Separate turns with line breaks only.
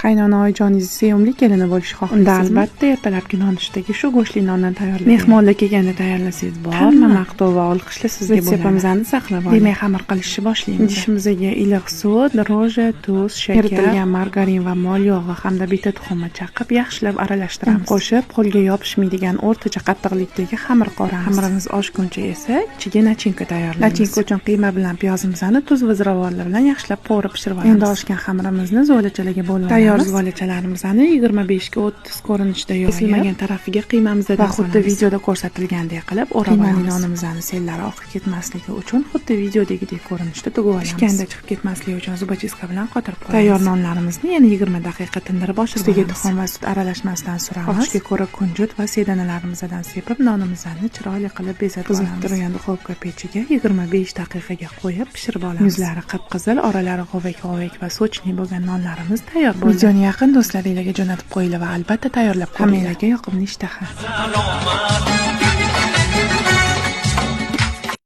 Qaynona oyijoningiz sevimli kelini bo'lishni xohlaysizmi? Unda albatta ertalabki nonushtaga shu go'shtli nondan tayyorlang. Mehmonlar kelganda tayyorlasangiz bor, hamma maqtov va olqishlar sizga bo'ladi. Retseptimizni saqlab oling. Demak, xamir qilishni boshlaymiz. Idishimizga iliq sut, dro'ja, tuz, shakar, eritilgan margarin va mol yog'i hamda bitta tuxumni chaqib, yaxshilab aralashtiramiz. Un qo'shib, qo'lga yopishmaydigan o'rtacha qattiqlikdagi xamir qoramiz. Xamirimiz oshguncha esa ichiga nachinka tayyorlaymiz. Nachinka uchun qiyma bilan piyozimizni tuz va ziravorlar bilan yaxshilab qovurib pishirib olamiz. Endi oshgan xamirimizni zuvalachalarga bo'lib olamiz. Tayyor zuvalachalarimizni 25 ga 30 ko'rinishda yoyib, kesilmagan tarafiga qiymamizdan va xuddi videoda ko'rsatilgandek qilib o'rab olamiz. Nonimizni sellari oqib ketmasligi uchun xuddi videodagidek ko'rinishda tugib olamiz. Pishganda chiqib ketmasligi uchun zubachiska bilan qotirib qo'yamiz. Tayyor nonlarimizni yana 20 daqiqa tindirib oshirib olamiz. Ustiga tuxum va sut aralashmasidan suramiz. Xohishga ko'ra kunjut va sedanalarimizni sepib, nonimizni chiroyli qilib bezatib olamiz. Qizib turgan duxovka pechiga 25 daqiqaga qo'yib pishirib olamiz. Yuzlari qip-qizil, oralari g'ovak-g'ovak va sochli bo'lgan nonlarimiz tayyor bo'ldi. Videoni yaqin do'stlaringizga jo'natib qo'yinglar va albatta tayyorlab ko'ringlar. Hammanglarga yoqimli ishtaha.
Salomat.